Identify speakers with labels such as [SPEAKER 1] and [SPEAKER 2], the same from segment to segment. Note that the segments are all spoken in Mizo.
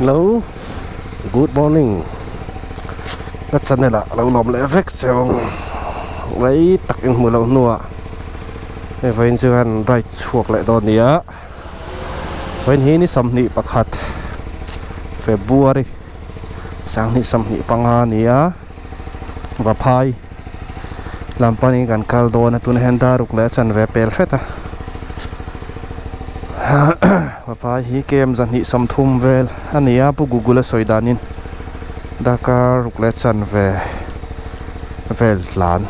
[SPEAKER 1] Hello good morning ka channel ah lo lawm leh vek che ang rei tak in hmuh loh hnuah hei vawiin chu khan ride chhuak leh dawn a ni a vawiin hi ni 21 February 2025 a ni a Vaphai lam panin kan kal dawn a tunah hian dar ruk leh a chanve pel hret a Vaphai hi kem 230 vel a ni a Pu Google a sawi danin darkar ruk leh chanve vel tlan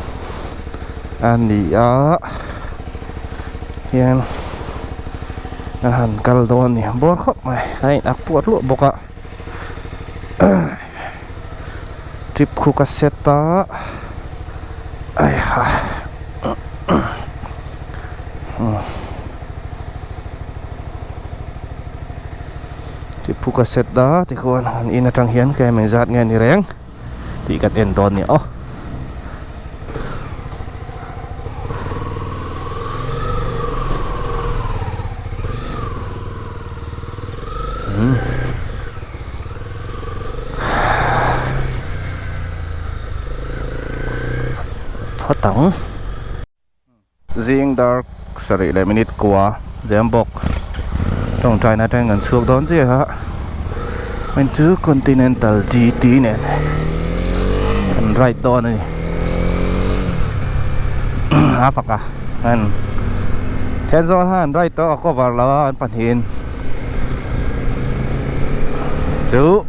[SPEAKER 1] a ni a hian kan han kal dawn a ni bawr khawp mai a in ak puat luah bawk a. Trip khu ka set a trip khu ka set a tikhuan an in atang hian ka em engzat nge ni reng tih kan en dawn a ni aw. Phawt ang. Zing dark sarih leh minute kua zem bawk tawngtaina atangin kan chhuak dawn chiah a heng chu continental GT nen kan ride dawn a ni a fak a an Thenzawl khan an ride tawh a cover lo a an pahnihin chu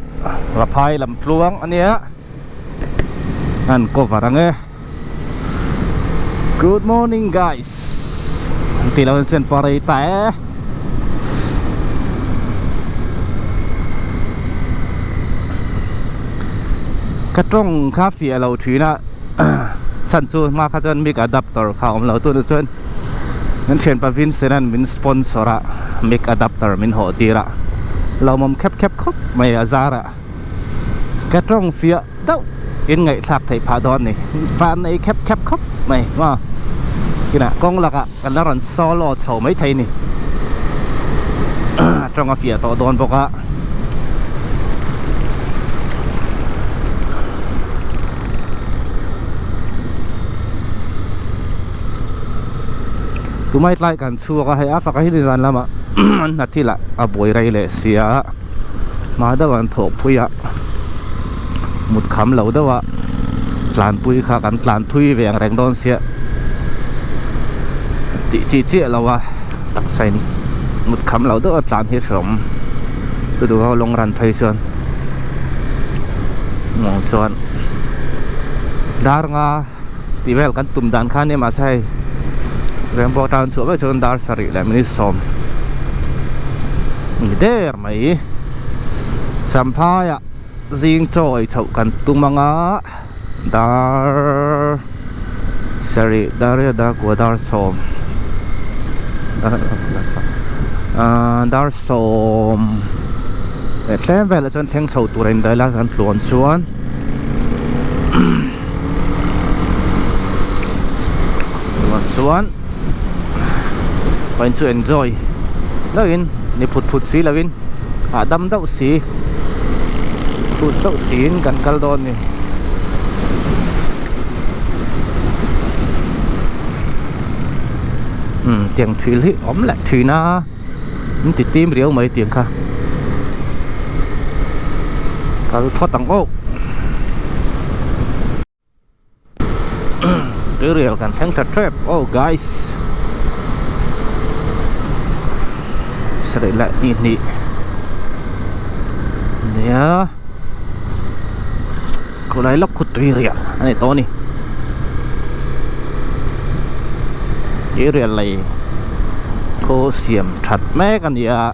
[SPEAKER 1] Vaphai lam tluang a nia an cover ang e good morning guys an tih loh chuan pa rei ta e ka tawng kha fiah lo thin a chhan chu hma kha chuan mic adapter kha a awm lo tunah chuan kan thianpa Vincent an min sponsor a mic adapter min hawh tir a lawmawm khep khep khawp mai a zar a ka tawng fiah deuh in ngaihthlak theih phah dawn a ni van nei khep khep khawp mai maw kinah kawng lakah kan la rawn solo chho maithei a ni tawng a fiah tawh dawn bawk a. Tumai tlai kan chhuak a hei a faka hi nizan lamah an hna thil ah a buai rei leh si a hma deuh an thawh phui a mut kham lo deuh a tlanpui kha kan tlan thui ve ang reng dawn sia tih chi chiah lo a taksa in mut kham lo deuh a tlan hi a hreawm chu duh ho lawng ran phei chuan muang chuan dar nga tih vel kan tum dan kha ania mahse hei Rainbow town chhuah vek chuan dar sarih leh minute sawm ni der mai Champhaiah zing chaw ei chhoh kan tum anga dar sarih dar riat dar kua dar sawm dar sawm leh tlem velah chuan thleng chho tur a indaih la kan tluan chuan. Chuan vawiin chu enjoy deuhin ni phut phut si lovin hahdam deuh si phut deuh siin kan kal dawn a ni. Umm tiang thil hi awm leh thin a in ti tim riau mai tiang kha kal phawt ang aw. Tuirial kan thleng thla tep oh guys sarih leh hnih hnih nia khawlai lawk khu tuirial a ni tawh a ni tuirial lei khaw siam that mek a ni a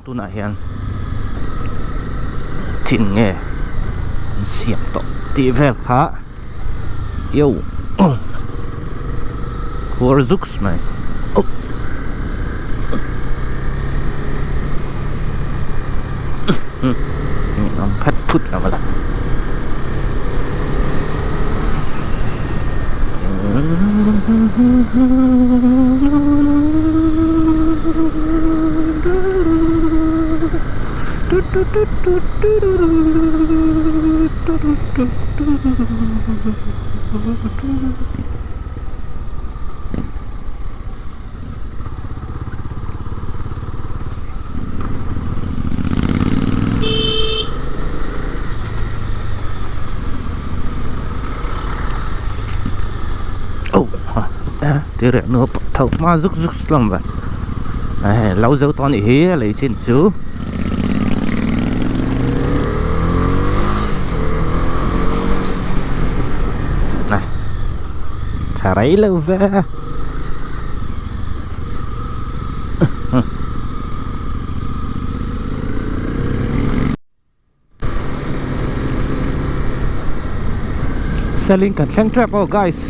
[SPEAKER 1] tunah hian chin nge an siam tawh tih vel kha yo khuar zuks mai ang phat phut lo la Ti reh nu tho hma zuk zuk hlawm ve lo zo tawh anih hi a lei chin chu. Tha rei lo ve. Selling kan thleng tep aw guys.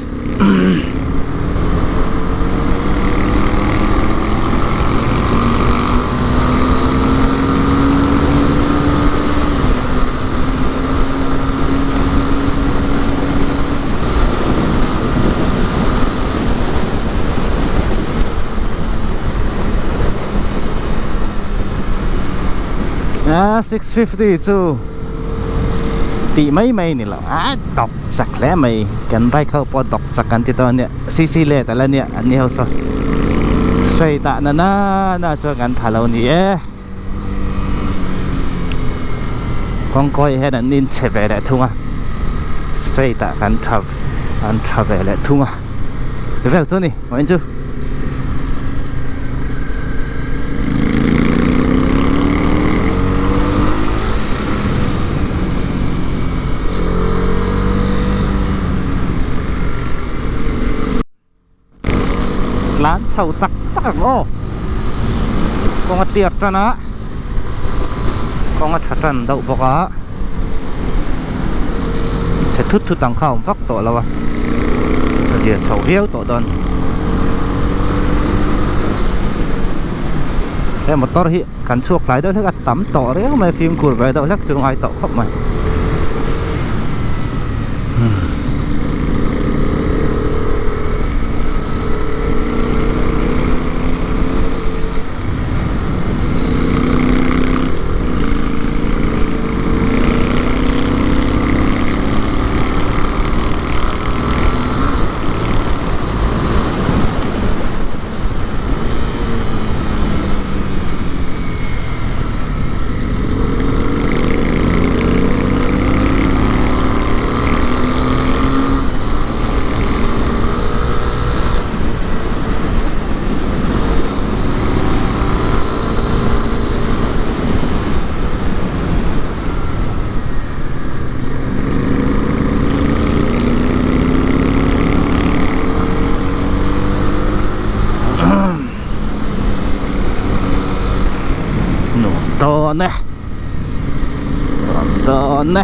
[SPEAKER 1] A 650 chu tih mai mai ni lo a dawk chak hle mai kan bike ho pawh dawk chak kan ti dawn nia cc let ala nia an ni ho saw straight ah na na na chuan kan tha lo ni e kawngkawi hian an inchhe ve leh thung a straight ah kan tha an tha ve leh thung a vel chu a ni vawiin chu. Tlan chho tak tak ang aw kawng a tliar tan a kawng a tha tan deuh bawk a chhe thut thut ang kha a awm vak tawh lo a a zia chho viau tawh dawn he motor hi kan chhuak tlai deuh hlek a tam tawh reng mai fimkhur ve deuh hlek chu ngai tawh khawp mai. Nuam dawn e nuam dawn e.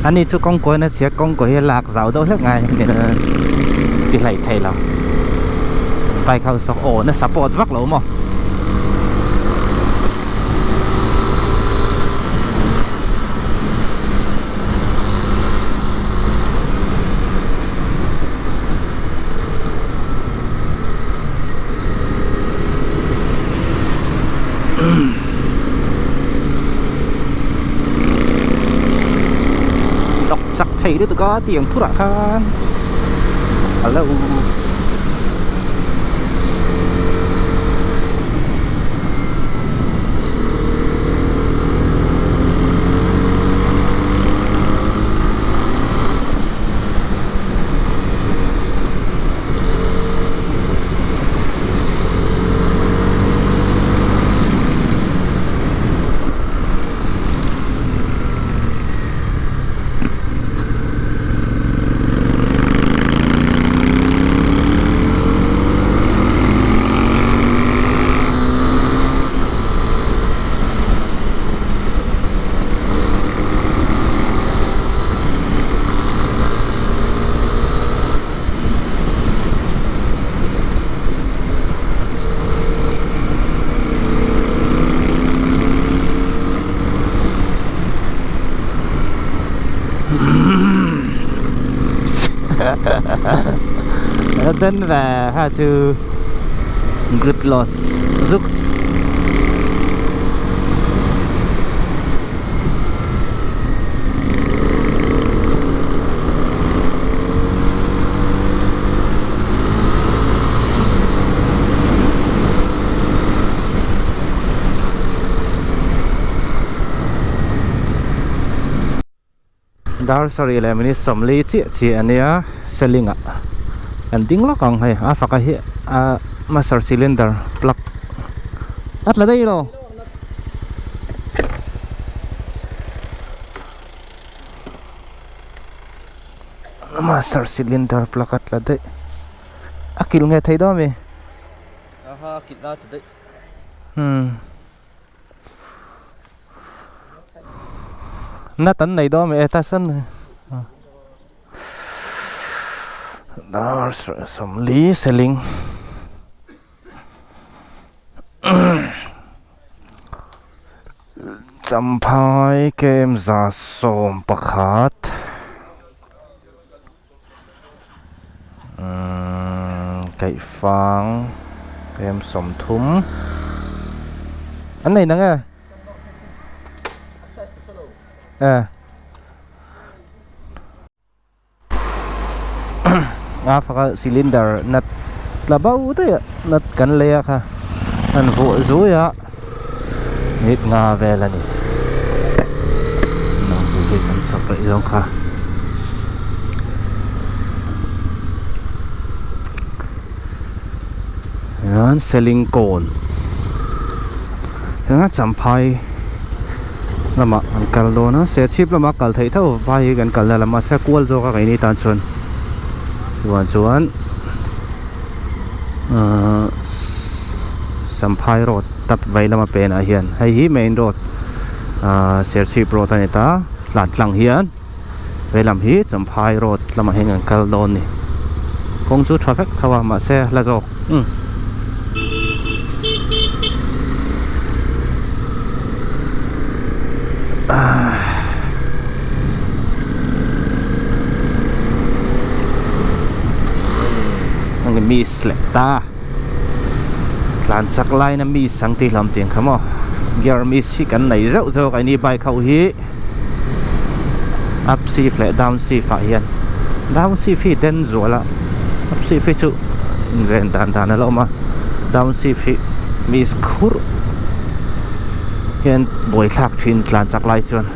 [SPEAKER 1] Ani chu kawng kawi na chhia kawng kawi hi a lak zau deuh hlek ngai ti hlei thei lo bike ho saw aw nasa pawt vak lo maw. Dawk chak thei lutuk a tiang phurah khan alo Den ve kha chu grip loss zuks. Dar sarih leh minute sawmli chiah chiah a nia selling ah kan ding lawk ang hei a faka hi a master cylinder plug a tla daih lo. Master cylinder plug a tla daih a kilh nge thei dawn ami
[SPEAKER 2] aha a kilh a tla daih
[SPEAKER 1] umm nut an nei dawn ami e tah sawn dar sawmli seling. Champhai kem 111 umm kaihfang kem 30 an nei nang e e. A faka cylinder nut tla bo daih a nut kan lei a kha an vuah zui a minute nga vel a ni nang chu hei kan chak rih zawng kha. Hian selling kawn eng a champhai lamah an kal dawn a serchhip lamah kal theih tho vai hi kan kalna lam mahse a kual zawk a keini tan chuan chuan chuan ahh Champhai road tap vei lama penah hian hei hi main road ahh Serchhip road a ni ta tlan tlang hian vei lam hi Champhai road lamah hian kan kal dawn a ni kawng chu tha vek tho a mahse la zawk umm. Miss leh ta tlan chak laina miss ang tih hlawm tiang kha maw gear miss hi kan nei zeuh zeuh a keini bike ho hi. Up shift leh down shift ah hian down shift hi den zual a up shift hi chu inven dan dan a la awm a down shift hi miss khurh hian buaithlak thin tlan chak lai chuan.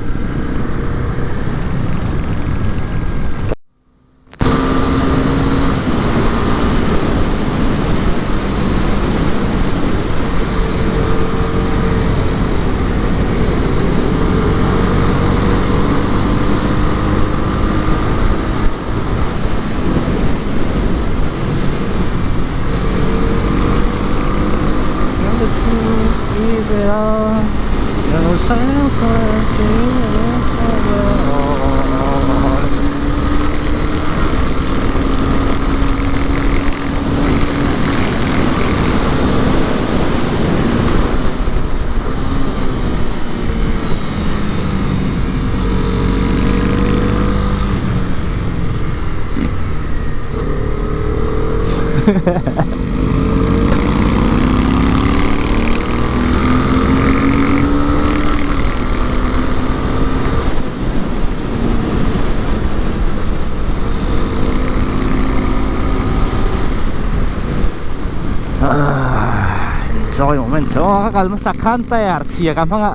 [SPEAKER 1] Enjoy moment chu aw ka kal hmasak khan tyre chhia ka hmang a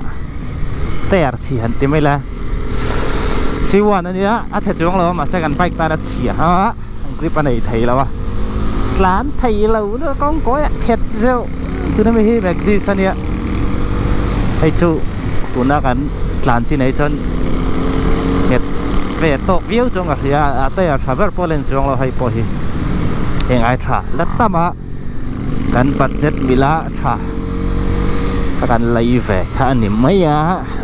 [SPEAKER 1] tyre chhia han ti mai la C1 ania a chhe chuang lo a mahse kan bike tan a chhia a grip a nei thei lo a tlan thei lo na kawng kawi ah phet zeuh tuna mi hi maxis ania hei chu tuna kan tlan chin ah hi chuan nghet ve tawk viau chuang ka hria a tyre tha ber pawh a len chuang lo hei pawh hi heng ai tha la tam a kan budget mila tha ka kan lei ve kha a ni mai a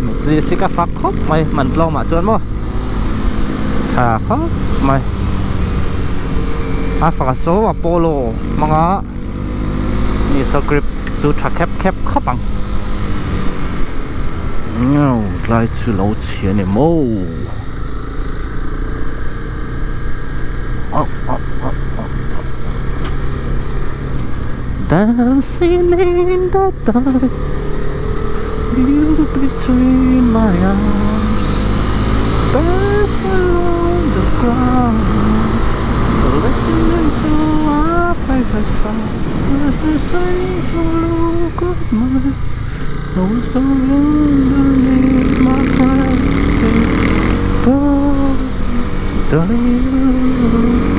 [SPEAKER 1] maxis hi ka fak khawp mai man tlawmah chuan maw tha khawp mai a faka saw apollo hmanga miso grip chu tha khep khep khawp ang tlai chu lo chhia a ni maw. Dancing in the dark You between my arms Barefoot on the ground Listening to our favorite song As they say to look at my Oh, so underneath my blanket Darling, you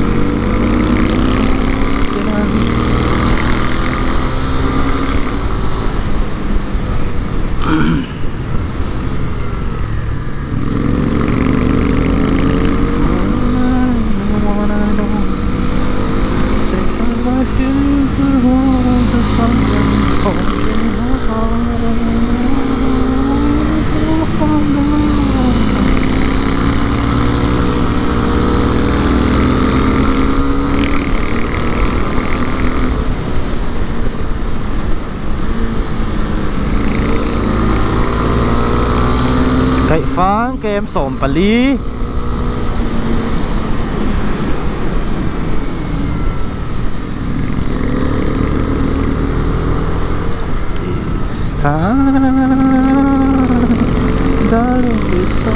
[SPEAKER 1] Phang kem som pali It's time, darling, it's so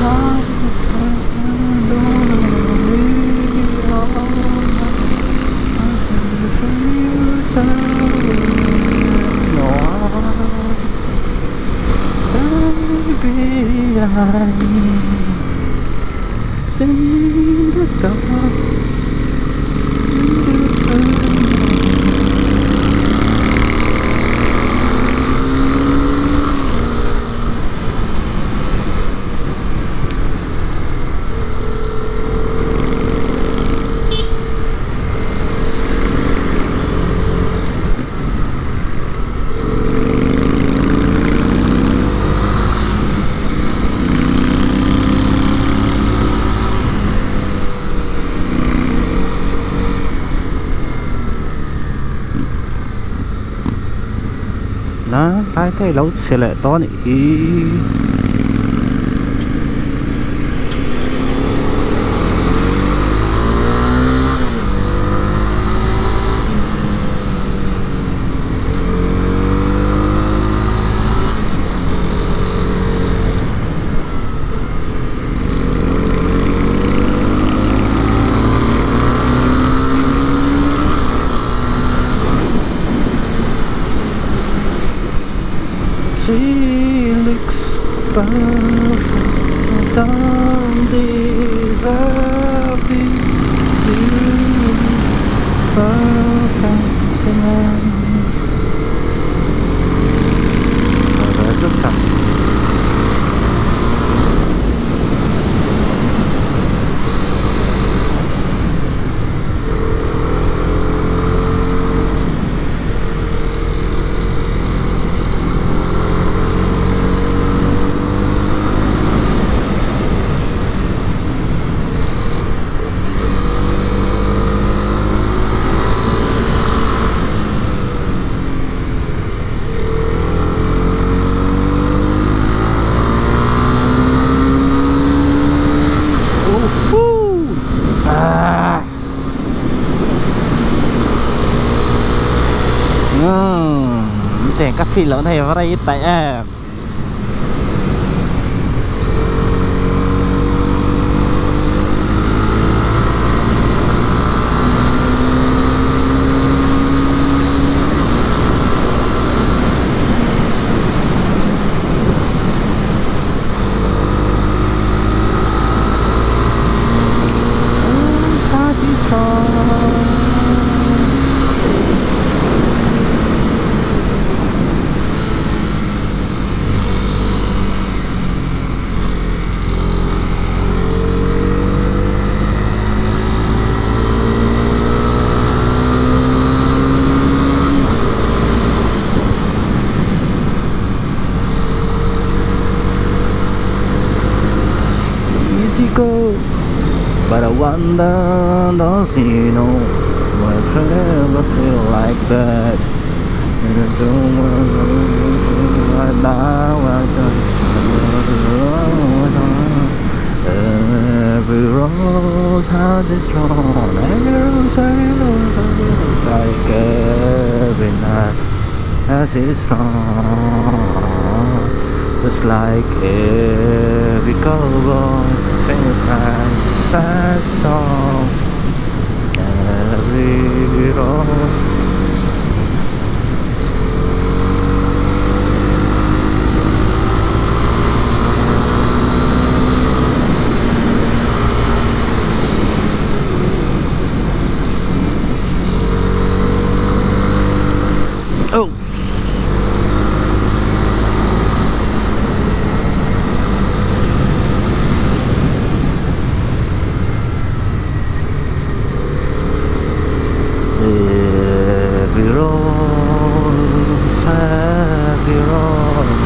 [SPEAKER 1] long. Baby, I sing the dark. Nó ai thấy lâu sẽ lại to nhỉ. She looks perfect, don't deserve it. Perfect tonight. Rất sạch. Các phi lợn này vào đây tại em. Go, but I wonder, does he know why I ever feel like that? And I don't wanna right now. I just every rose has its thorn, every rose has its thorn. Like every night has its dawn Just like every cowboy sings a sad song Every rose Oh! Every rose, every rose.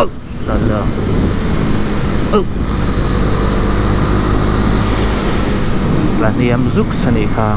[SPEAKER 1] Oh, sala. Oh. Laniam zuk sani kha.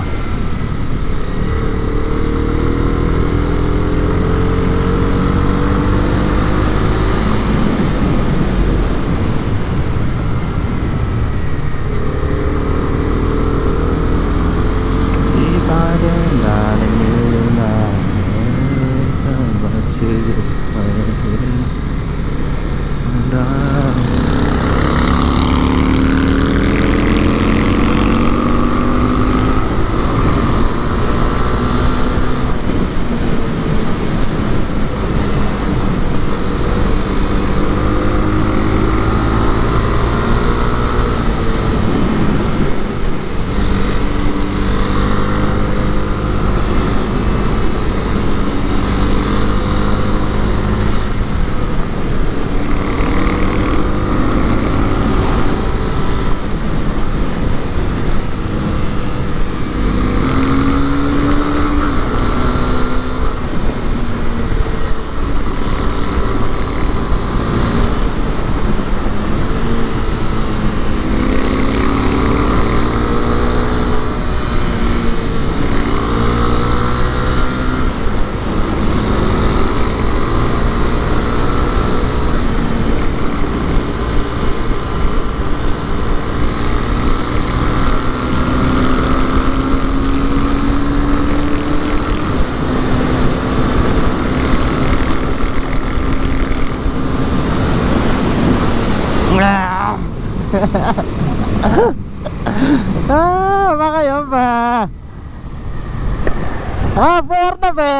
[SPEAKER 1] Ah, baka yun pa. Ah, bor na về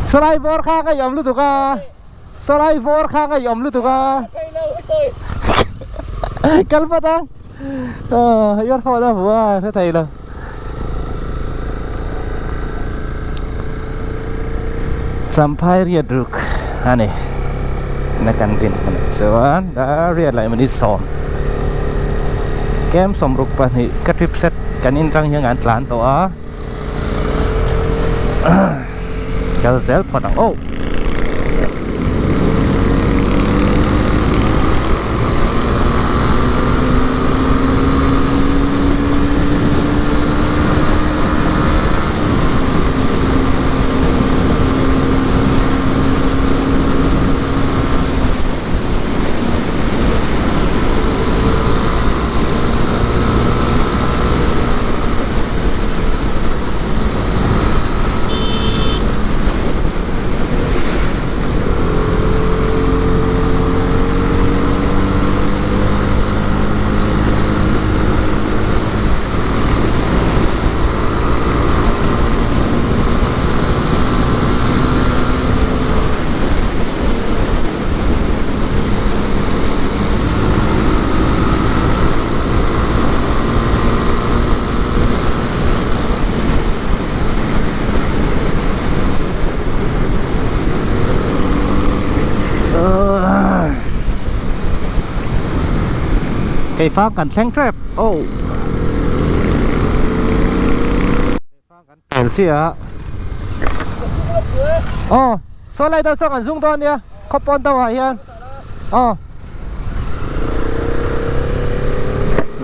[SPEAKER 1] Sarai bor kha cái yom lu tu ka. Sarai bor kha cái yom lu tu ka. Kalpata. Ờ, yot phô da bua thế thầy là. Sampai riat ruk ani. Na kantin chuan da riat lai mani som kem som ruk pahnih ka trip set kan in tang hian an tlan tawh a kal zel phawt ang oh. Cây phá cảnh sáng trap. Oh. Ờ, sau này tao sang ảnh dung thôi nha. Khóc bon tao hả hiền. Ờ.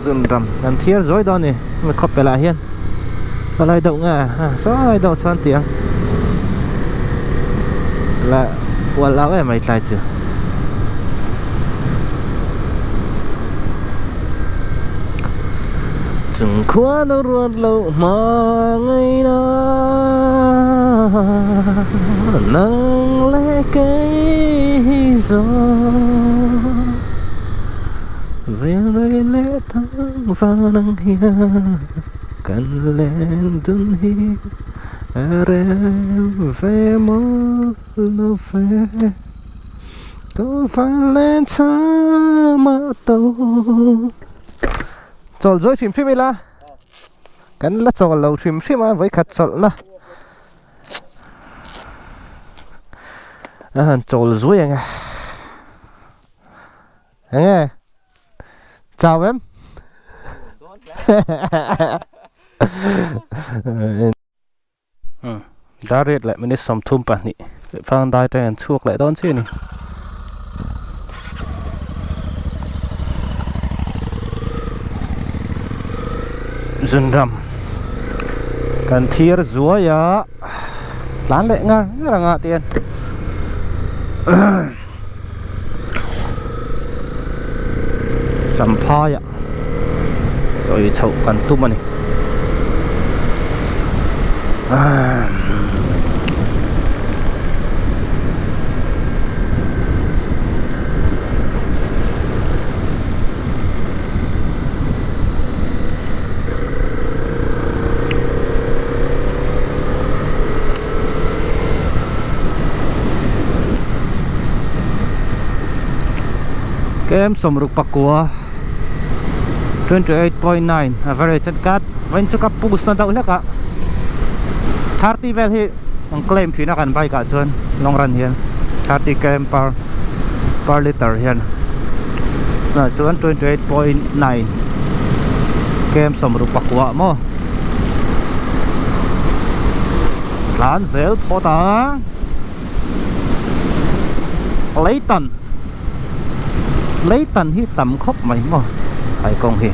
[SPEAKER 1] Dừng rầm, làm thiết rồi đó nè, mà khóc về lại hiền. Sau này động à, sau này động sang tiếng. Là quần áo em mày lại chưa? Chung khuan a ruat loh hma ngaina nang leh kei hi zawng Vel rei leh thang van ang hian kan len dun hi a rem ve maw lo ve Ka van len cham a to. Chawl zuai hrim hrim ila kan la chawl lo hrim hrim a vawikhat chawlhna a han chawl zuai ang e enge chau em Dar riat leh minute 32 fang dai te an chhuak leh dawn chiah a ni. Zunram kan thir zuai a tlan leh ngar ngar ang ah tian Champhai ah chawi chhoh kan tum a ni. Kem 69 28.9 average an cut vawiin chu ka push na deuh hlek a 30 vel hi an claim thin a kan bike ah chuan long run hian 30 km per per liter hian tunah chuan 28.9 kem 69 maw tlan zel phawt a leitan leitan hi tam khawp mai maw hai kawng hi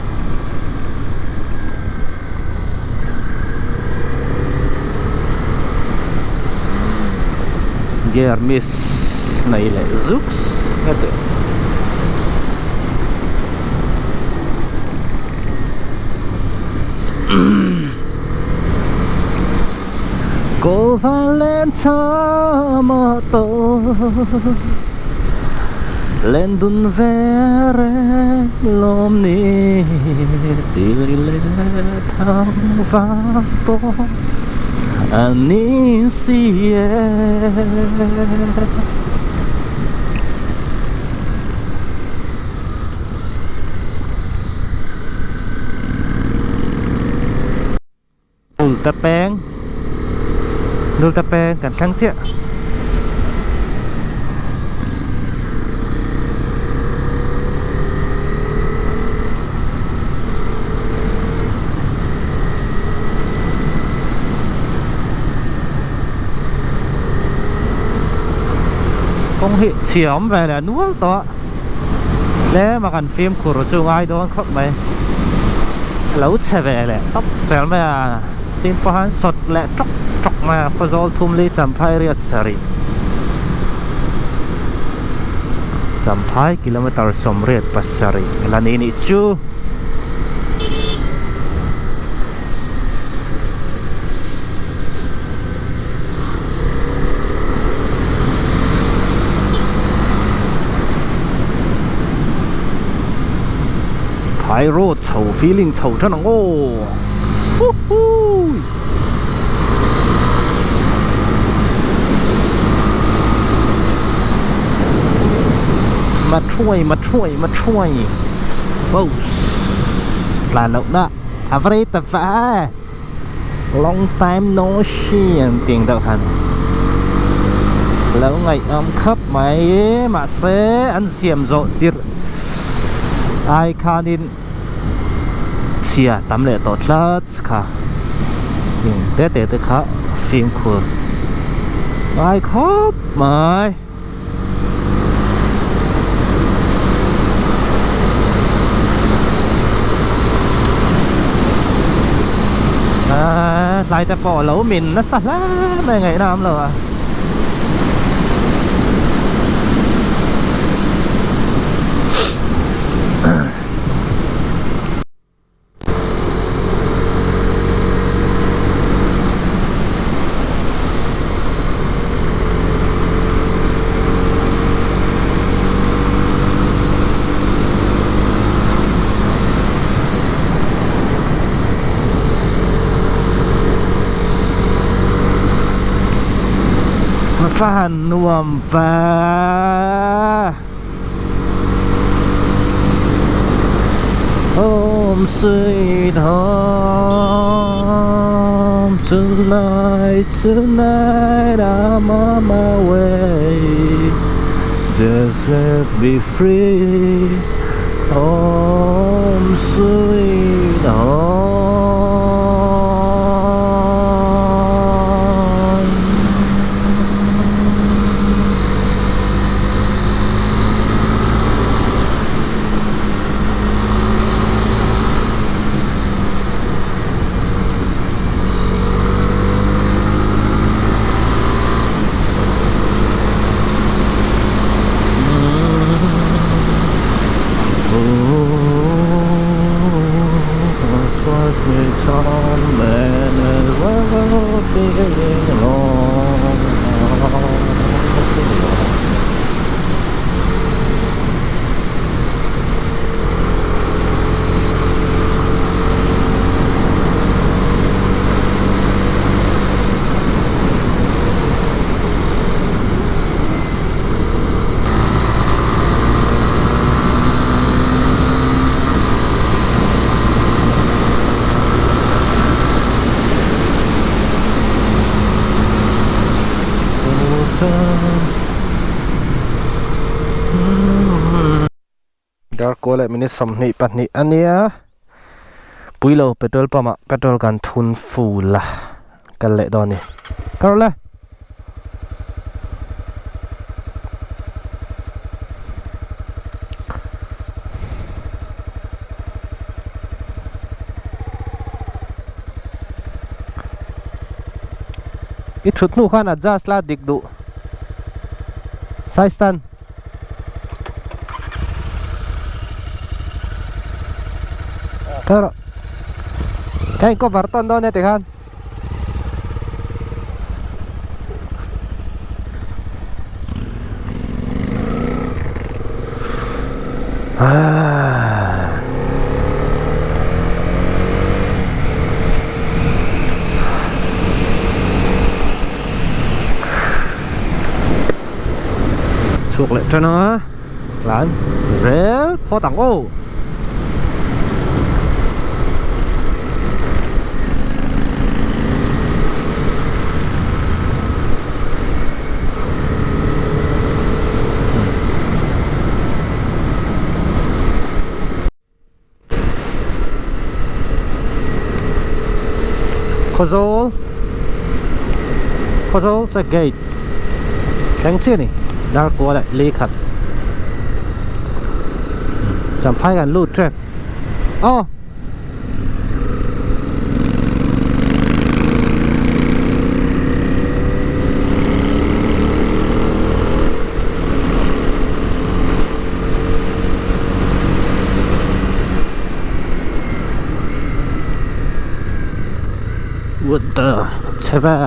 [SPEAKER 1] gear miss nei leh zuks heti. Cô va lên cho mơ tô lên đun ve rê lôm ni ti lê thang va tô ani si e Dul ta peng Dul ta peng kan thleng chiah. Kawng hi chhia awm ve leh nual tawh a tlem a kan fimkhur chu ngai dawn khawp mai a lo chhe ve leh tawp zel mai a chin pawh han sawt leh tawk tawk mai a khawzawl thumli champhai riat sarih champhai kilometer 87 la ni nih chu. Phai road chho feeling chho tan ang aw huhui Mathuai mathuai mathuai Boss tlan loh na a va rei ta va. Long time no see an tih ang deuh khan lo ngaihawm khawp mai mahse an siam zawh tirh ai khanin chhia tam leh tawh tlat kha eng te te te kha fimkhur ngai khawp mai. Tlai te pawh lo min nasa hle mai ngaihna awm lo a. Va han nuam va. Home sweet home tonight tonight I'm on my way just let me free home sweet home. Darkaw leh minute 22 a nia puilo petrol pump ah petrol kan thun ful a kal leh dawn a ni ka rawh le. I thut hnu khan adjust la dik duh side stand. Ka rawh ka in cover tawn dawn e tikhan. Chhuak leh tan a tlan zel phawt ang aw. Khawzawl Khawzawl check gate thleng chiah a ni Darkua leh li khat Champhai kan lut tep aw. What the chhe ve.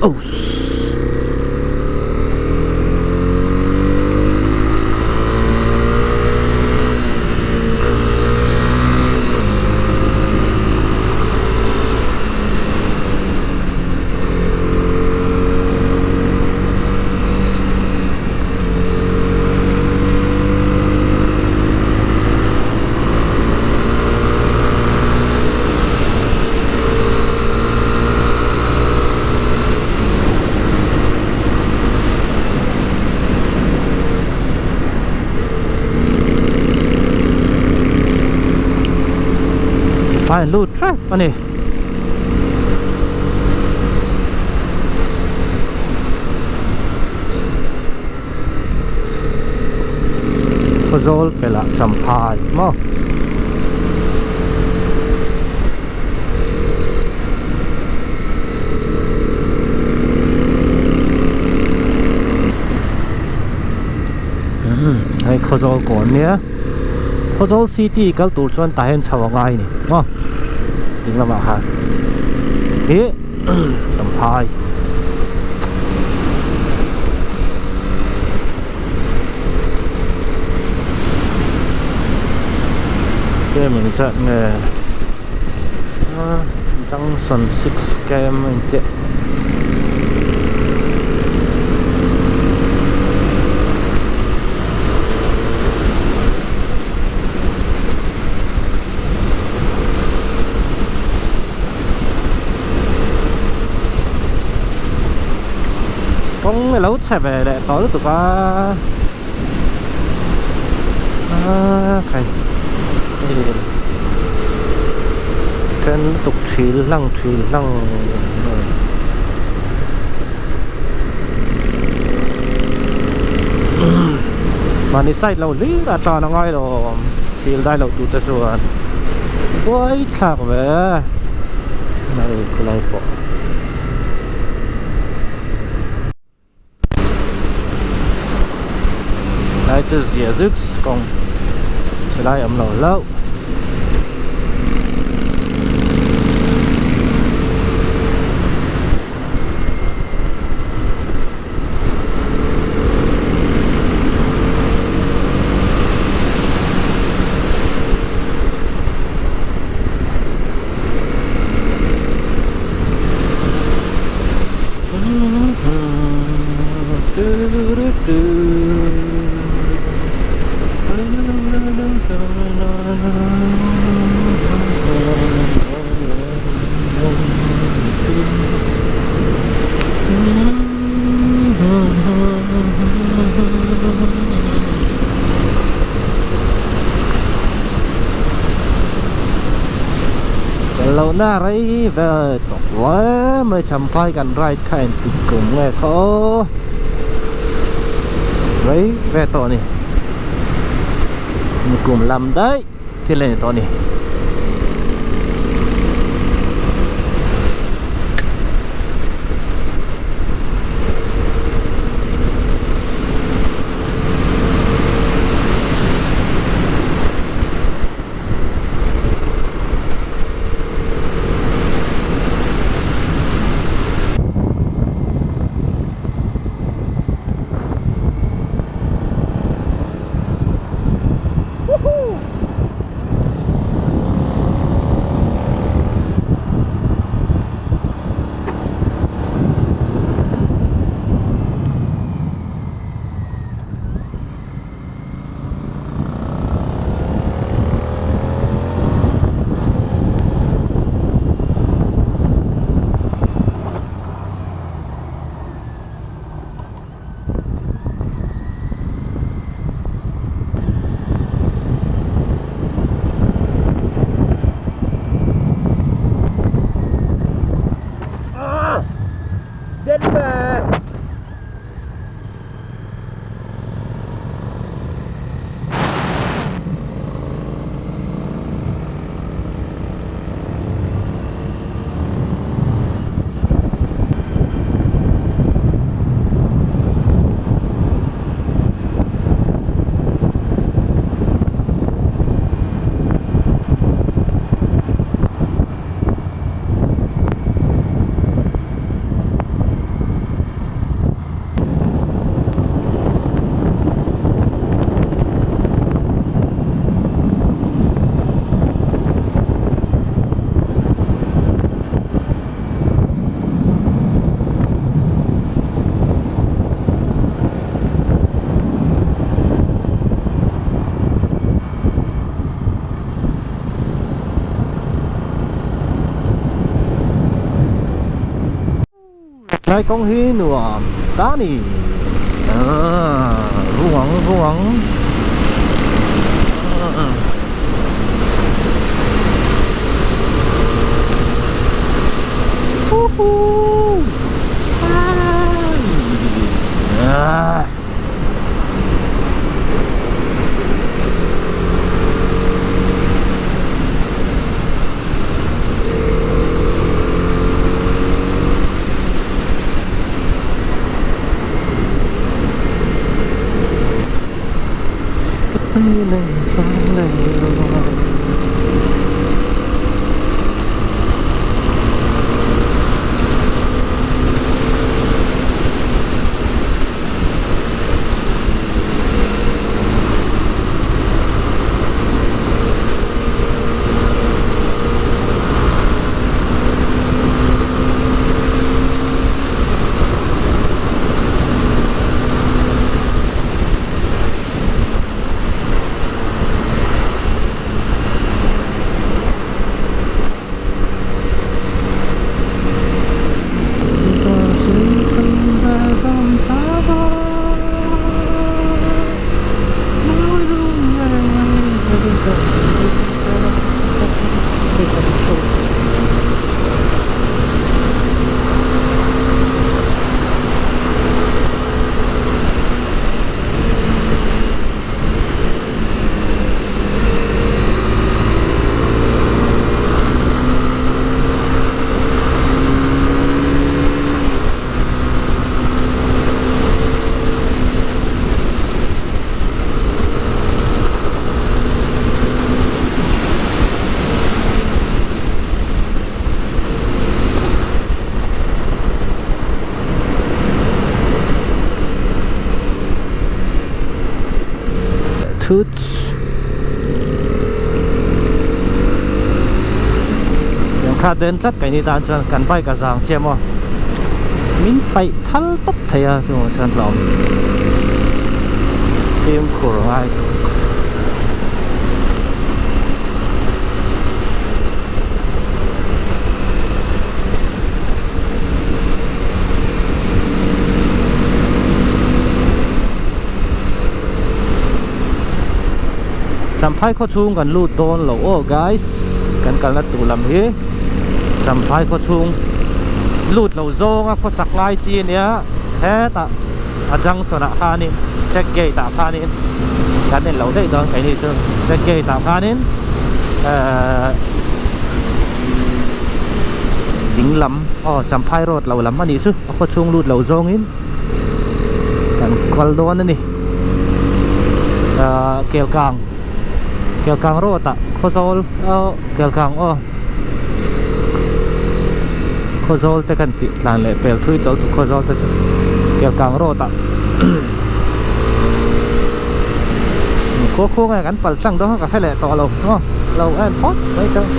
[SPEAKER 1] Oh. Fine lut threp a ni. Khawzawl pelh ah champhai maw. Hei Khawzawl kawn nia Khawzawl city kal tur chuan tah hian chho a ngai a ni maw ding lamah khan hi champhai. Km engzat nge junction 6 km a intiah. Kawng a lo chhe ve leh tawh lutuk a aaa khai hei then lutuk thil hlang thil hlang mahni side lo hlir a tlan a ngai lo thil dai loh tur te chuan buai thlak ve hei khulai pawh. Lai chu zia zuk kawng chhe lai awm lo hlauh. Lohna rei vel tawh hle mai champhai kan ride kha engtik kum nge kha aw rei ve tawh a ni kum lam daih thil a ni tawh a ni. Tlai kawng hi nuam ta a ni aaa vung ang vung ang huhuu aaa. Thuts. Tiang kha den tlat keini tan chuan kan bike a zang chiah maw min paih thal tawp thei a chungah chuan hlauhawm fimkhur ngai tuk. Champhai khaw chhung kan lut dawn lo aw guys kan kalna tur lam hi Champhai khaw chhung lut lo zawnga khawsak ngai chi ania hetah a junction ah khanin check gate ah khanin kan en lo daih dawn keini chu check gate ah khanin ehh ding lam aw Champhai road lo lam anih chu a khaw chhung lut lo zawngin kan kal dawn a ni ahh Kelkang Kelkang road ah Khawzawl aw Kelkang aw Khawzawl te kan tih tlan leh pel thui tawh lutuk Khawzawl te chu Kelkang road ah khua khua nge kan pal tlang dawn kha ka hre leh tawh lo aw lo en phawt mai chang.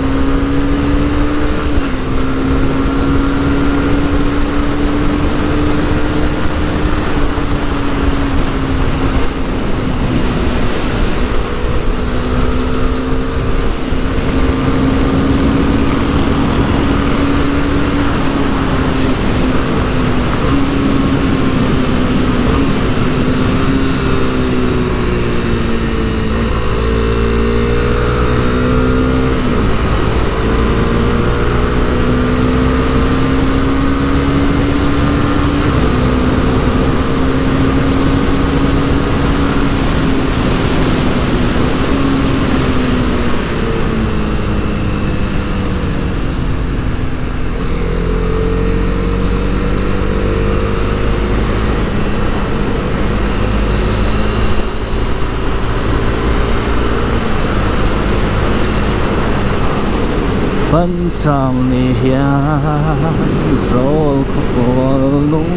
[SPEAKER 1] Fanchang ni hian zawl khawpawl lung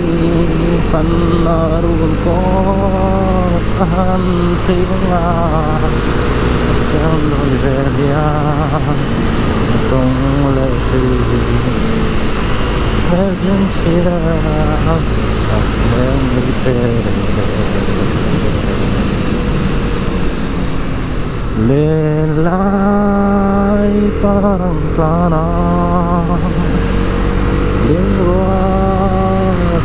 [SPEAKER 1] fan a rul kawt a han hlim a chuan nawi vel hian a tawng leh hril hmelchhin chhiar sak hmel ni te. Lenlai parang tlan a Lingrua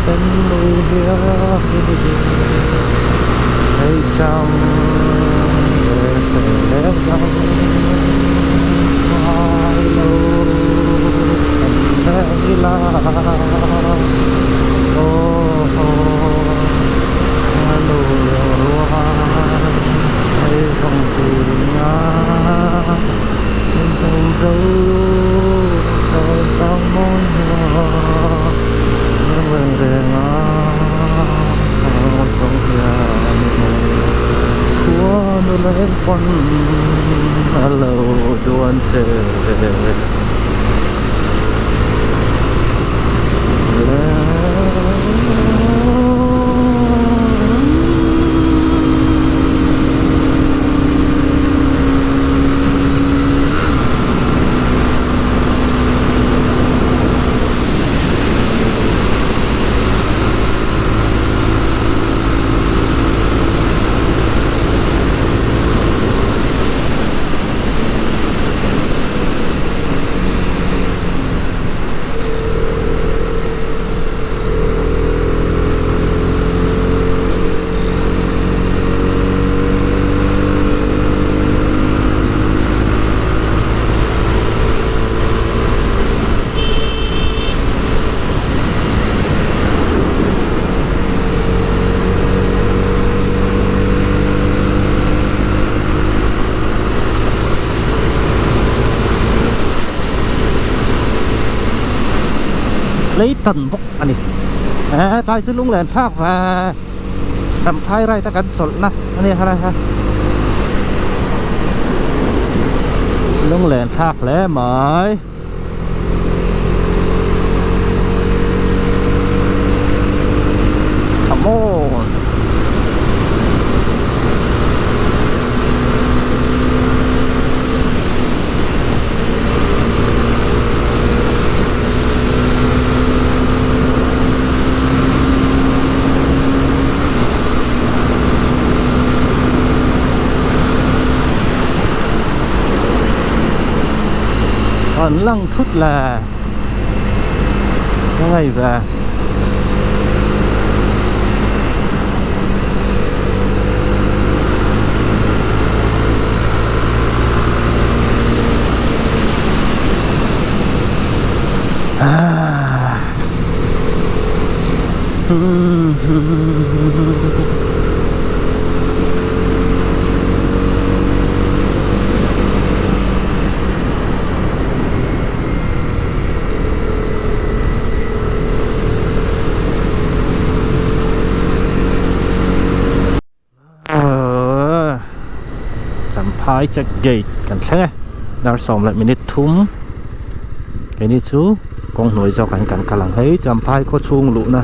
[SPEAKER 1] ten nui hian Hei chang ve se dang ngai lo kan reng ila Aw aw nu lingrua. Leitan bawk a ni eh tlai chu lunglen thlak ve Champhai right a kan chawlhna a ni helai ha lunglen thlak hle mai. Come on. An lang thut le ka ngei ve. Champhai check gate kan thleng e dar sawm leh minute thum keini chu kawng hnuai zawk ah hian kan kal ang hei Champhai khaw chhung luhna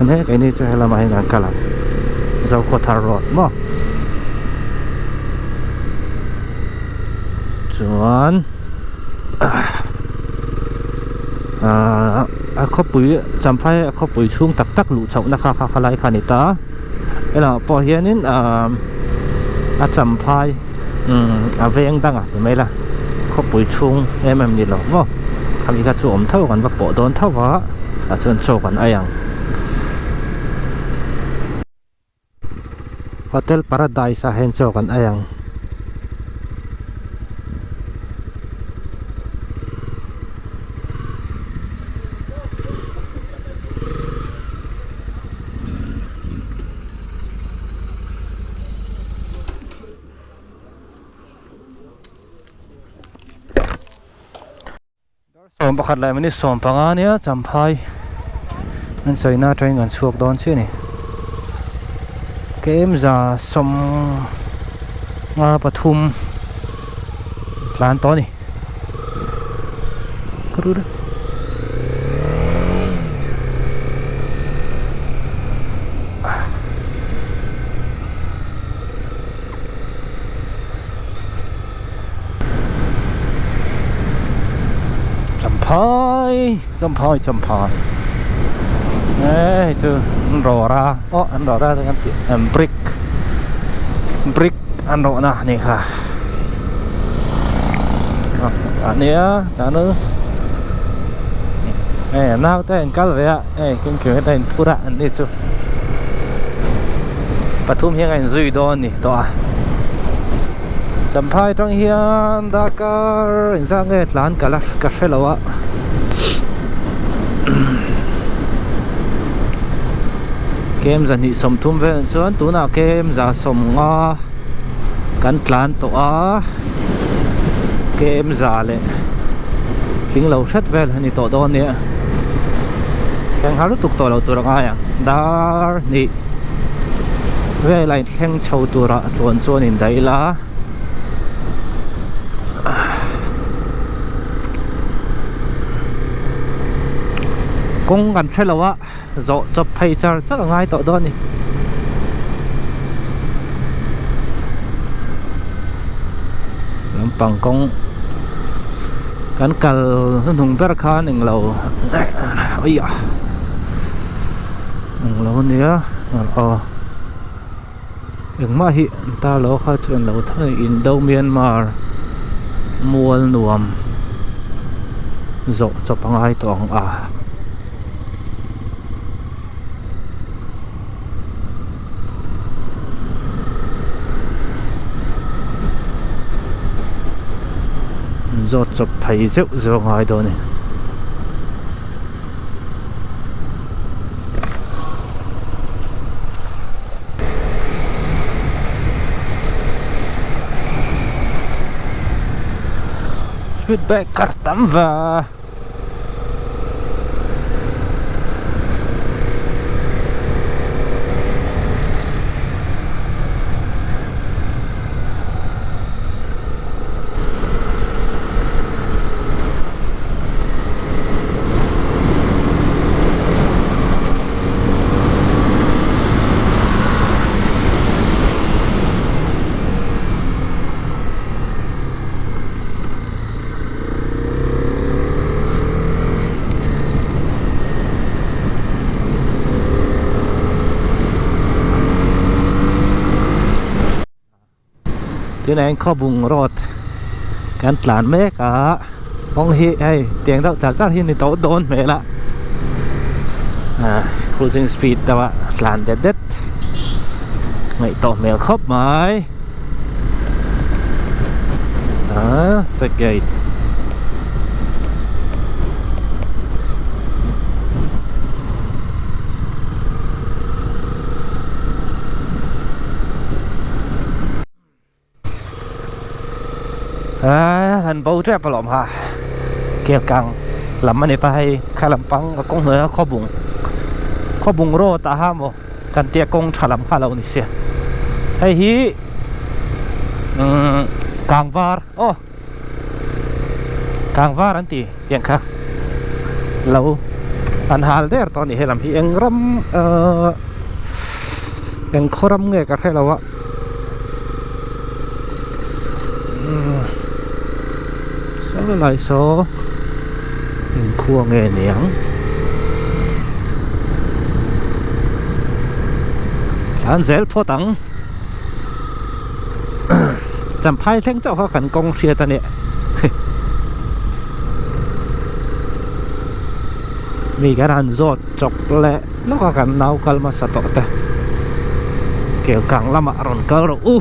[SPEAKER 1] a ni keini chu helamah hian kan kal ang Zokhawthar road maw chuan ahh a khawpui Champhai a khawpui chhung tak tak luh chhohna kha kha khalai kha a ni ta. Helamah pawh hianin ahh a champhai umm a veng dangah ti mai ila khawpui chhung em em ni lo maw khami kha chu awm tho kan va pawh dawn tho va tah chuan chaw kan ei ang. Hotel Paradise ah hian chaw kan ei ang. Sawm pakhat leh minute sawm panga nia champhai an sawina atangin kan chhuak dawn chiah a ni kem za sawm nga pathum tlan tawh a ni. Champhai champhai champhai e hei chu an rawr a aw an rawr a kan tih brick brick an rawhna a nih kha ania tah e naute an kal ve a hei kengkeng te an phur a an ni chu pathum hian a inzui dawn a ni tawh a champhai atang hian darkar engzat nge tlan ka la ka hre lo a kem zahnih sawmthum velah chuan tunah kem za sawmnga kan tlan tawh a kem za leh tling lo hret vel a ni tawh dawn nia thleng har lutuk tawh lo tur a ngai ang dar hnih vel a inthleng chho turah tluan chuan in daih ila kawng kan hre lo a. Zawh chawp phei char char a ngai tawh dawn a ni. Lampang kawng kan kal hnuhnung ber khan englo aia englo ania aw engmah hi an tar lo kha chuan lo tho Indo Myanmar mual nuam zawh chawp a ngai tawh ang a. Zawt chawp phei zeuh zeuh a ngai dawn a ni. Speed breaker tam va. Tunah hian khawbung road kan tlan mek a. Kawng hi hei tiang deuh char char hi ni tawh dawn hmel a ah cruising speed deuh a tlan det det ngaih tawh hmel khawp mai ah check gate Aa han bo tep alawm ha kel kang lam a ni ta hei kha lampang a kawng hnuaia khawbung khawbung road ah ha maw kan tia kawng tha lam kha a lo ni sia hei hi umm kangvar aw kangvar an ti tiang kha lo an hal der tawh a ni helam hi eng ram ahh eng khaw ram nge ka hre lo a. Saw lai saw inkhua nge niang tlan zel phawt ang champhai thleng chauh kha kan kawng hriat a nia mi kan han zawt chawk leh lawk a kan nau kal hmasa tawh te Kelkang lamah rawn kal rawh u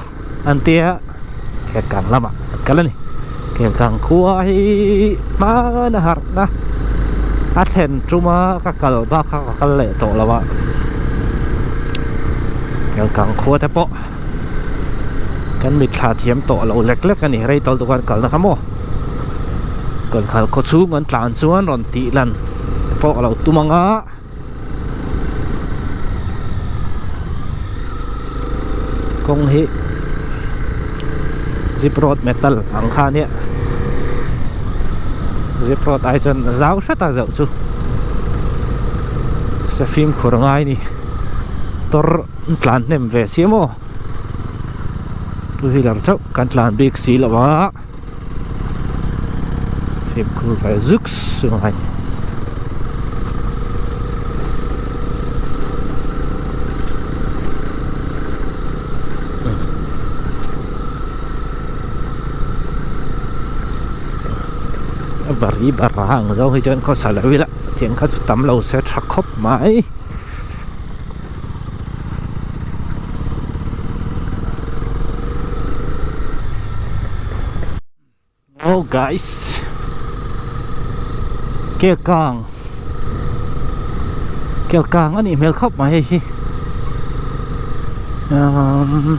[SPEAKER 1] an tia Kelkang lamah an kal a ni Kelkang khua hi hmana harhna a thlen tuma ka kal bak kha ka kal leh tawh lo a Kelkang khua te pawh kan mitthla thiam tawh lo lek lek a ni rei tawlh dukan kalna kha maw Kawlkhal khaw chhung an tlan chuan rawn tih lan pawh a lo tum ang a. Kawng hi zip road metal ang kha ania zip road ai chuan a zau hret a zauh chu se fimkhur ngai a ni tawr an tlan hnem ve si maw two wheeler chauh kan tlan bik si lo a. Fimkhur ve zuk zuk a ni. A bari bara ang zawng hi chuan khawsa lo ila tiang kha chu tam lo se tha khawp mai. Oh guys Kelkang Kelkang a nih hmel khawp mai hei hi umm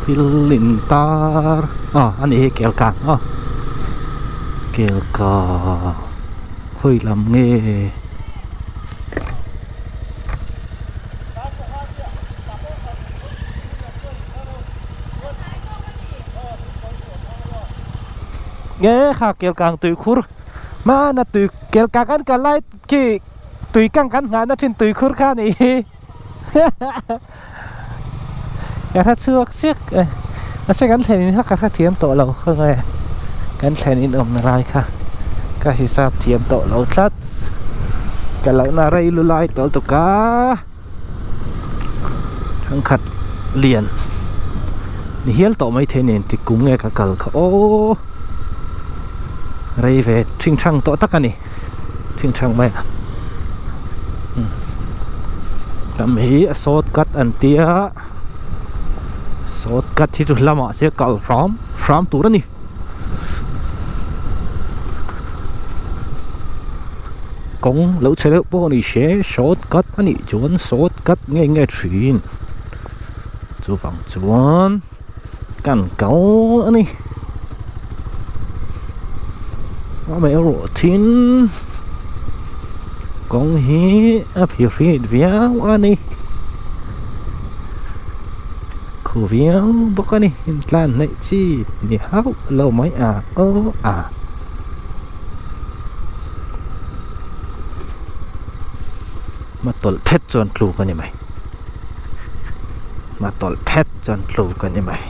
[SPEAKER 1] thil in tar ah a nih hi Kelkang aw Kelkang khawi lam nge. Nge kha kel kang tui khur hmana tui kel kang kan kal lai khi tui kang kan nghah na thin tui khur kha ni hi ka hre chhuak chiah e mahse kan thlen in kha ka hrethiam tawh lo kha nge kan thlen in awmna lai kha ka hisap thiam tawh lo tlat ka lohna rei lu lai tawh lutuk a. Thangkhat lian ni hial tawh mai thei nen ti kum nge ka kal kha aw rei ve thing thang tawh tak a ni thing thang mai a lam hi a short cut an tia short cut hi chu lamah se kal hram hram tur a ni. Kawng lo chhe deuh pawh a ni se short cut a nih chuan short cut nge nge thin chuvang chuan kan kal a ni amaherawh thin kawng hi a phihrit viau a ni khu viau bawk a ni intlan hnaih chi ni hauh lo mai a aw a. Ma tawlh phet chuan tluk a ni mai ma tawlh phet chuan tluk a ni mai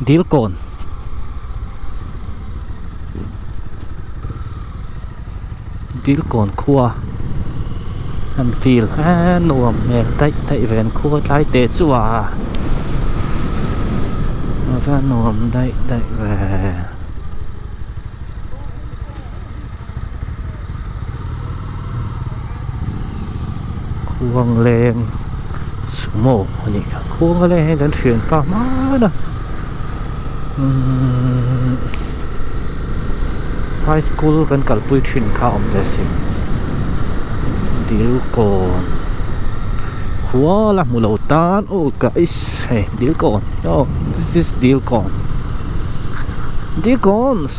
[SPEAKER 1] dil kawn dil kawn khua. An feel a nuam hmel daih daih ve an khua tlai teh chu a a va nuam daih daih ve. Khuang leng sumo a nih kha khuang a leng hi kan thianpa hman a umm high school kan kalpui thin kha a awm ve si Dilkawn khua la hmu lo tan aw guys hei Dilkawn aw this is Dilkawn Dilkawns.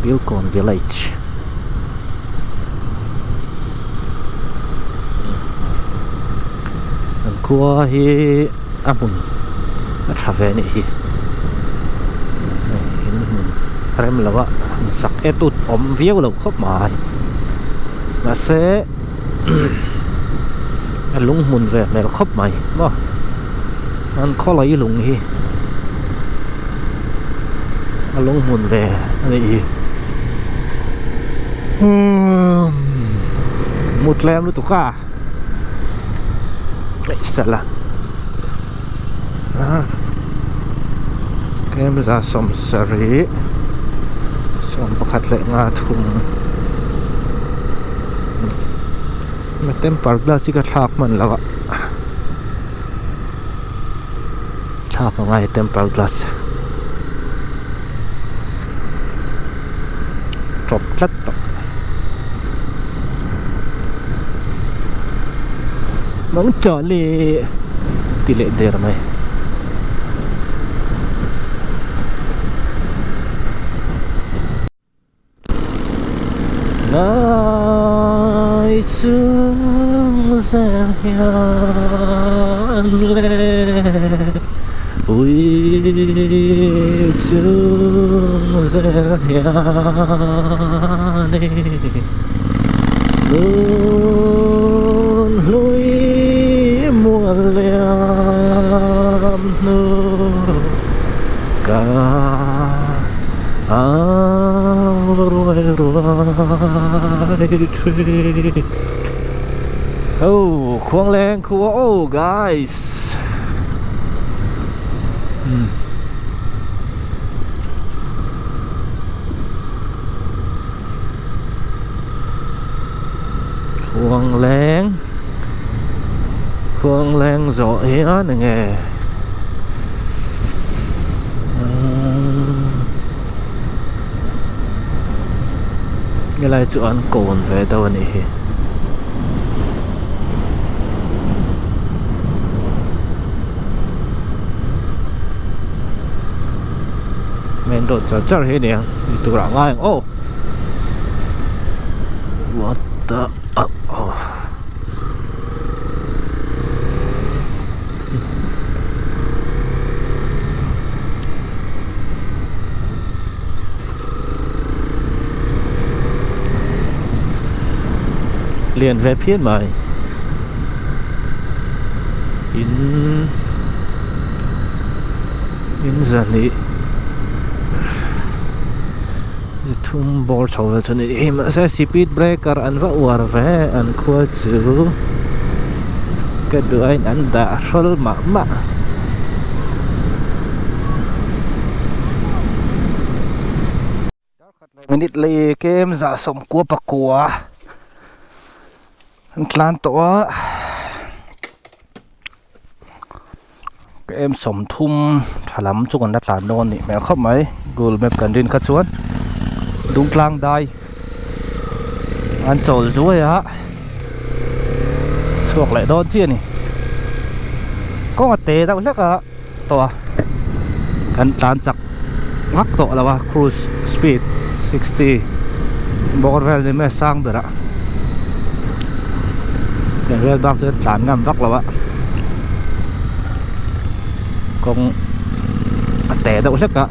[SPEAKER 1] Dilkawn village an khua hi a hmun a tha ve anih hi in hmun rem lo a han sak et ut awm viau lo khawp mai mahse a lung hmun ve hmel khawp mai maw an khawlai lung hi. A lung hmun ve a nih hi umm mut tlem lutuk a eih sala a tlem za sawmsarih sawmpakhat leh nga thum temper glass hi ka thlak hman lo a. Thlak a ngai temper glass tawp tlat tawh nang tah le ti leh der mai. Ngai chung zel hian le ui chung zel hian e Nun hlui mual liam hnu ka Ang ruai ruai thin Oh khuang leng khua oh guys hmm. Khuang leng Khuang leng zawh hian enge Helai chu an kawn ve deuh a nih hi. Main road char char hi a ni ang ni turah ngai ang aw. What the oh. Lian ve phian mai in in zahnih Thum bawr chho vel chu a ni hi mahse speed breaker an va uar ve an khua chu ka duh aiin an dah hrawl mah mah. Minute lei kem zah sawmkua pakua an tlan tawh a. Ka em sawmthum tha lam chu kan la tlan dawn anih hmel khawp mai google map kan rin kha chuan dungtlang dai an chawl zuai a chhuak leh dawn chiah a ni kawng a te deuh hlek a tawh a kan tlan chak vak tawh lo a cruise speed 60 bawr vel ni mai a sang ber a heng vel bak chu tlan ngam vak lo a kawng a te deuh hlek a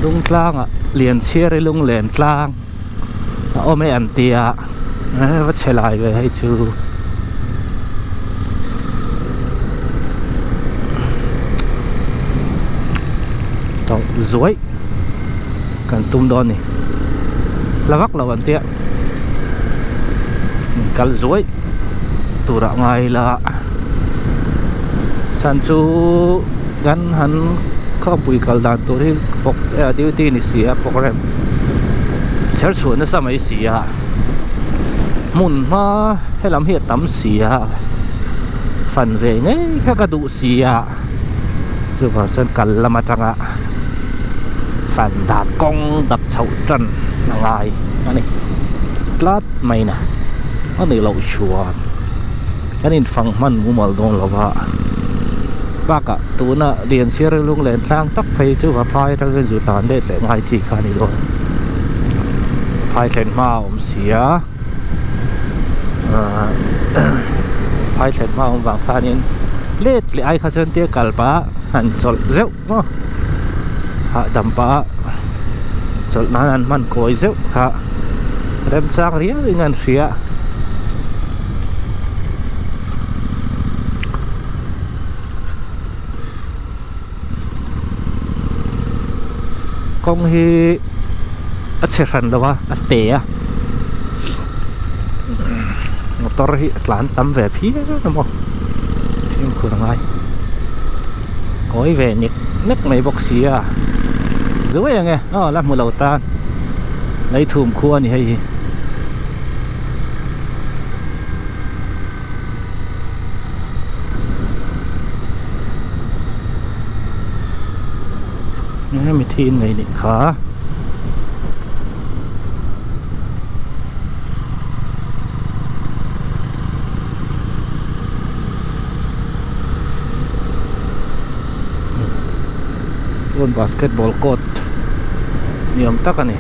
[SPEAKER 1] dung tlangah Lianchhiari lunglen tlang. A awm e an tia va chhe lai ve hei chu tawlh zuai. Kan tum dawn ni. La vak lo an tia. Kal zuai turah ngai la. Chhan chu kan han khawpui kal dan tur hi pawk duty ni si a program chher chhuah nasa mai si a. Hmun hma helam hi a tam si a. Fan ve ngei kha ka duh si a. Chuvang chuan kal lam atanga fan dan kawng dap chhoh tan a ngai a ni tlat mai na a nih loh chuan kan infang hman mumal dawn lo va bakah tuna lian sir lunglen tlang tak phei chu va phai atangin zu tlan let leh ngai chi kha a ni dawn phai thlen hma a awm si a ahh phai thlen hma a awm vang khanin let leh ai kha chuan tia kal pah han chawlh zeuh maw hahdam pah chawlh nan an hman kawi zeuh kha remchang riau in an hria. Kawng hi a chhe hran lo a a te a motor hi a tlan tam ve phian a maw fimkhur a ngai kawi ve nek nek mai bawk si a zuai ang e aw la hmu lo tan leithum khua a ni hei hi. Hemi thi in nei nih kha tun basketball court ni awm tak a ni.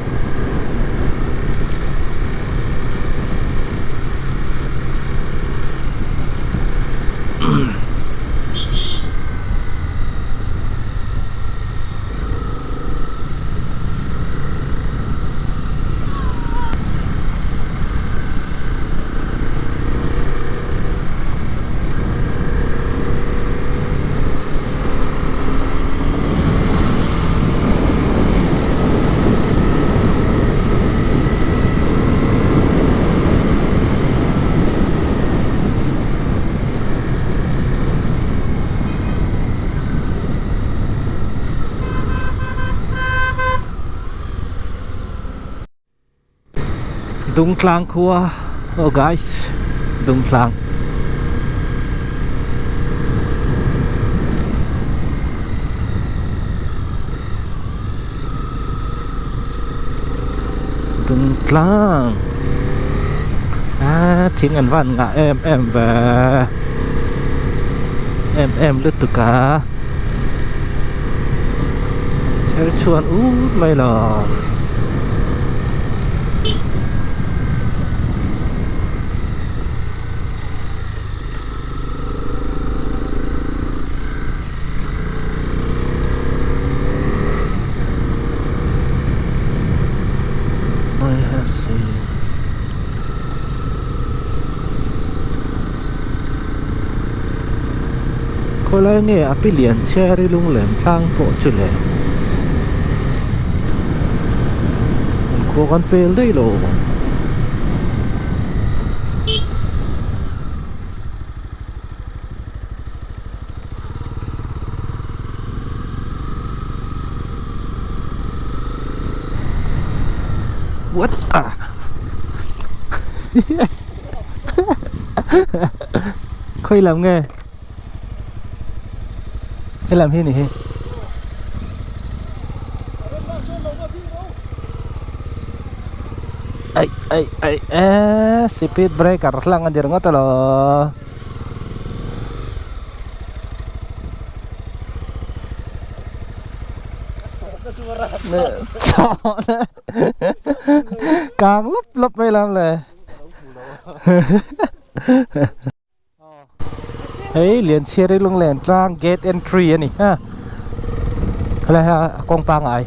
[SPEAKER 1] Dungtlang khua oh guys Dungtlang Dungtlang a thing an van ngah em em ve em em lutuk a chher chhuan ut mai lo. Khawlai nge a pi lian chhiar i lunglen tlang pawh chu le an khua kan pel daih lo. What the? Khawi lam nge? He lam hi ni hi. Ai ai ai eh speed breaker hlang a ni ringawt alaw. Kang lawp lawp mai lam le Hei Lianchhiari Lunglen tlang gate entry a ni ha helai ha kawng pangai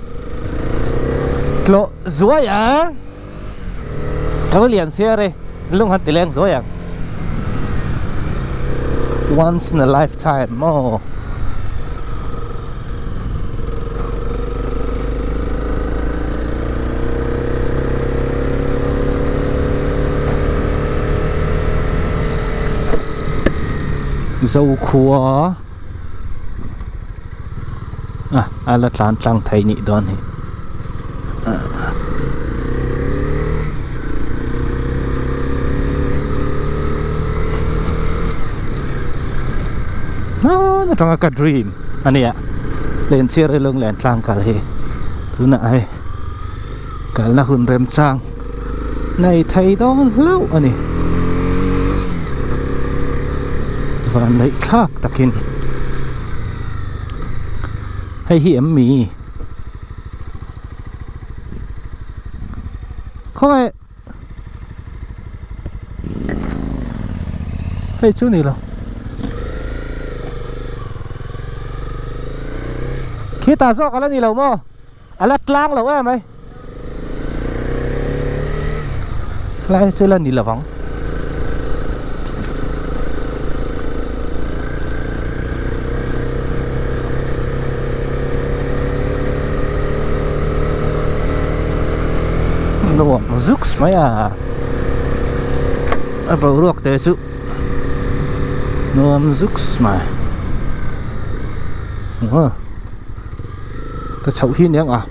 [SPEAKER 1] tlawh zuai ang Ka Lianchhiari lung han ti leng zuai ang once in a lifetime maw. Zokhua a a la tlan tlang thei nih dawn hi. Hman atanga ka dream a nia Lenchhiar hi lunglen tlang kal hi tunah hei kalna hun remchang nei thei dawn hlauh a ni vanneih thlak takin hei hi em mi. Khawngaih Hei chu ni lo Khitah zawk ala ni lo maw Ala tlang lo em mai Lai chu la ni lo vang. Nuam zuks mai a a boruak te chu nuam zuks mai ka chhoh hi aniang a.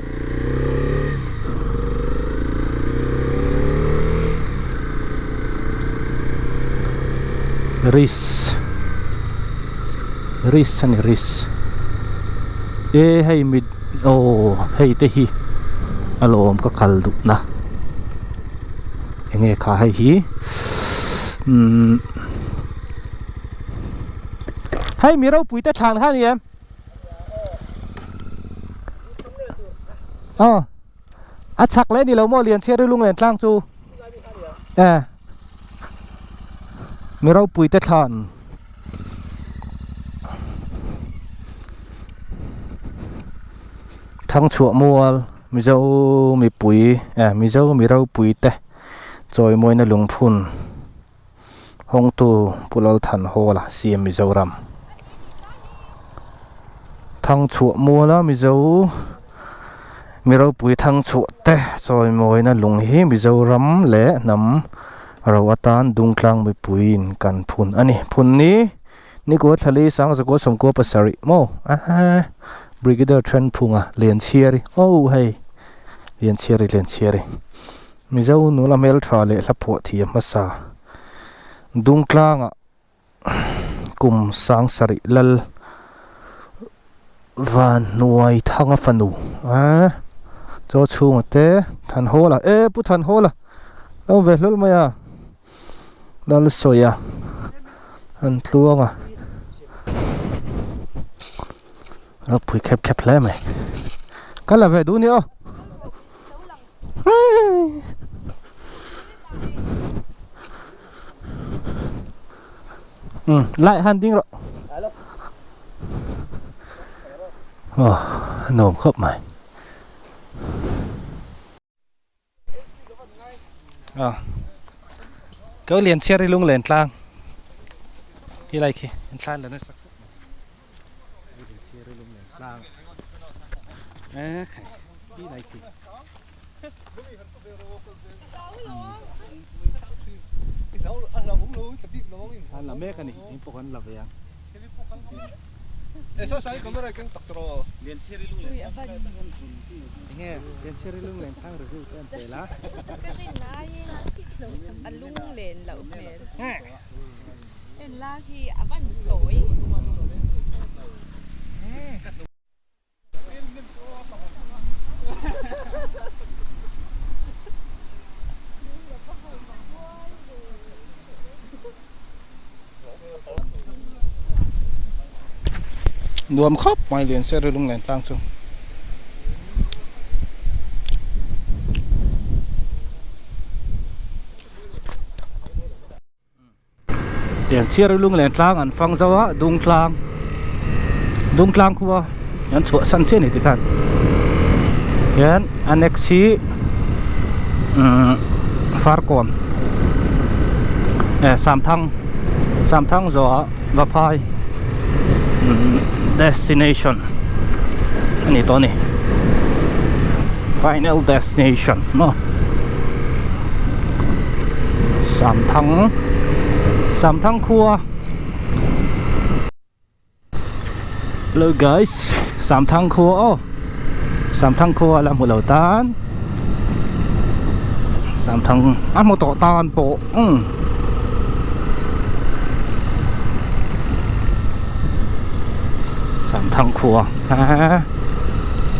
[SPEAKER 1] Risk risk a ni risk e hei mit aw hei te hi a lawm ka kal duh na enge kha hei hi umm hei mi ropui te thlan kha a ni em. Aw a chhak leh ni lo maw Lianchhiari lunglen tlang chu e mi ropui te thlan Thangchhuah mual Mizo mipui e Mizo mi ropui te chawimawina lungphun. Hawngtu Pu Lalthanhawla, CM Mizoram. Thangchhuah muala Mizo mi ropui Thangchhuah te chawimawina lung hi Mizoram leh hnam ro atan Dungtlang mipuiin kan phun a ni. Phun ni Nikua Thlali Sangzakua Sawmkua pasarih maw aaa Brigadier Thenphunga Lianchhiari aw hei Lianchhiari Lianchhiari. Mizo nula hmeltha leh hla phuah thiam hmasa Dungtlangah kum sang sarih lal van hnuai thanga fanu a chaw chhunga te Thanhawla e pu Thanhawla lo ve hlawl mai a lal sawi a an tluang a ropui khep khep hle mai ka la ve duh nia aw. Lại han ding rawh oh nuam khawp mai à cái liền xe đi lung liền tlang khi này khi anh tlang là nó sắc liền xe đi lung liền tlang à khi này khi An la mek a ni, eng pawh kan la ve ang. Enge Lianchhiari lunglen thlang review te an pe la.
[SPEAKER 3] Ka rin laiin a lunglen loh hmel. En la khi a van tawi.
[SPEAKER 1] Nuam khawp mai lian se rilung len tlang chu. Lianchhiar lunglen tlang an fang zo a Dungtlang Dungtlang khua an chhuah san chiah a ni tikhan hian a next hi umm Farkawn eh Samthang Samthang zawhah Vaphai umm destination a ni tawh a ni final destination maw Samthang Samthang khua Hello guys, Samthang khua aw Samthang khua la hmu lo tan Samthang a hmu tawh tan pawh umm Samthang khua ha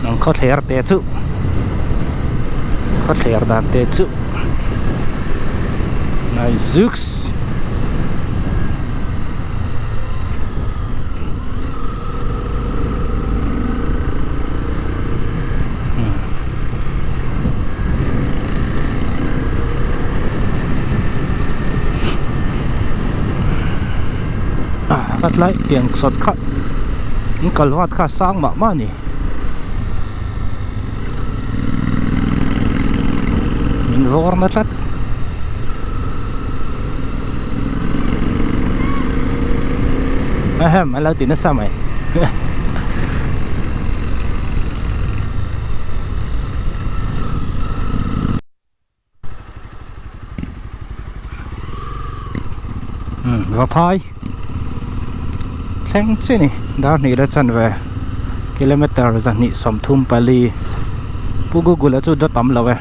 [SPEAKER 1] nang khaw thler te chu khaw thler dan te chu nai zuks. A tlai tiang sawt kha an kal vat kha a sang mah mah a ni min vawr na tlat. Ahem an lo ti nasa mai umm Vaphai thleng chiah a ni dar hnih la chanve kilometer 234 Pu Google a chu dawt tam lo e.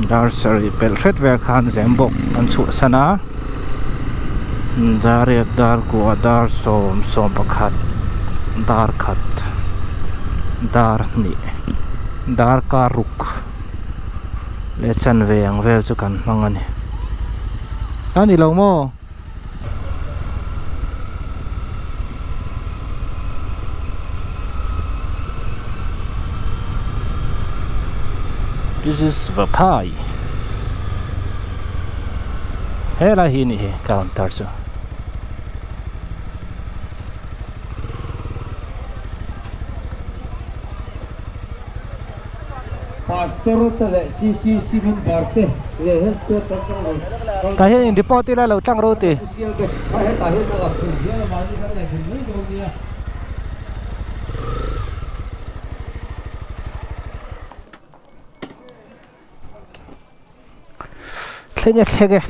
[SPEAKER 1] Dar sarih pelh hret vel khan zem bawk an chhuahsan a dar riat dar kua dar sawm sawm pakhat dar khat dar hnih dar kar ruk. Leh chanve ang vel chu kan hmang a ni. A ni lo maw? This is Vaphai. Helai hi ni hi counter chu.
[SPEAKER 2] Pastor te leh CCC member te leh headquarter atang lo kal
[SPEAKER 1] Tah hian in report ila lo tlang ro ti.
[SPEAKER 2] Official batch kha hetah hian a la phur hial a mahni kan ngaihven mai dawn nia.
[SPEAKER 1] Thleng e thleng e.